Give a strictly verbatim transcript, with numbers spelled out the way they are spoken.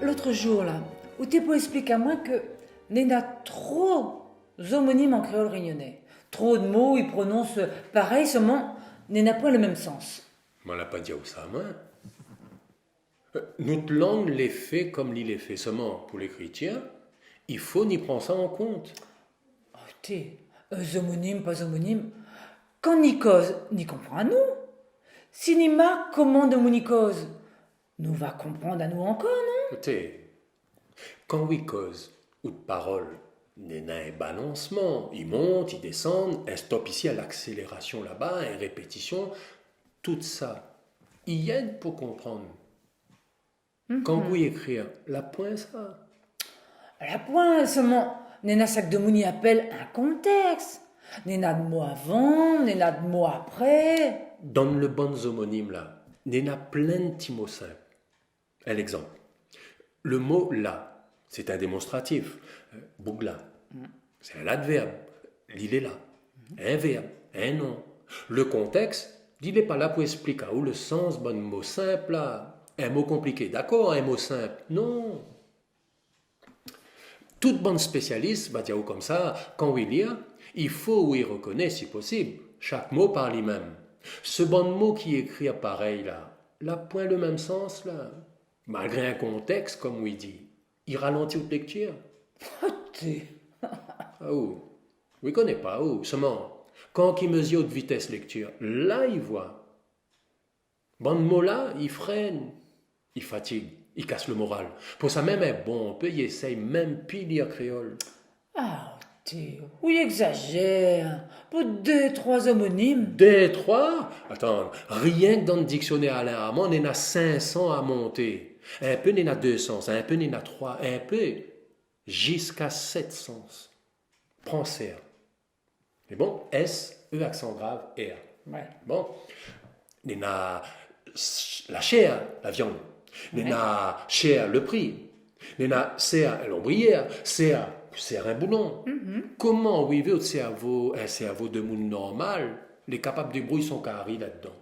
Lot zour la, ou té pou ésplik amoin ke néna tro zomonim an kréol rényoné. Tro d'mo i prononss parèy, solman néna poin le mèm sans. Moin la pa di aou sa, moin. Nout lang lé fé kom li lé fé, solman pou lékritir, i fo ni pran sa an kont. Oté, euh, zomonim, pa zomonim, kan ni koz, ni konpran anou. Si ni mark koman demoun i koz, nou va konprann anou ankor, non ? Oté, kan ou i koz, out parol néna in balansman, i mont, i désann, in stop isi, in laksélérasion laba, in répétision, tout sa i èd pou konprann. Kan ou i ékri, la poin sa. La poin, solman néna sak demoun i apèl in kontèks. Néna d'mo avan, néna d'mo apré. Dan le bann zomonim la, néna plin ti mo sinp. In légzanp. Le mo la, sé in démonstratif. Euh, boug la. Sé in ladvèrb. Li lé la. In vèrb, in non. Le kontèks, li lé pa la pou ésplik aou le sans bann mo sinp la. In mo konpliké, dakor, in mo sinp, non. Tout bann spésialis va di aou komsa, kan ou i lir, i fo ou i rekoné, si posib, shak mo par li mèm. Se bann mo ki ékri parèy la, la poin le mèm sans la. Malgré in kontèks, kom ou i di, i ralanti out léktir. Oté. Ah, ou, ou i koné pa, ou, solman, kan i mezir out vitès léktir, la i voi. Bann mo la, i frèn, i fatig, i kas le moral. Pou sa mèm, in bonpé i éséy mèm pi lir kréol. Ah, oté, ou i égzazèr, pou dé, troi zomonim. Dé, troi ? Atann, rienk dan diksionèr Alain Armand, néna sink san a monté. In pé néna dé sans, in pé néna troi, in pé ziska sèt sans. Pran sèr. Mé bon, S, E aksan grav, R. Oué. Bon. Néna sh-, la shèr, la viann. Néna shèr, le pri. Néna sèr, lonbriyèr. Sèr, sèr in boulon. Koman ou i vé out sèrvo, in sèrvo demoun normal, lé kapab débrouy son kari ladan ?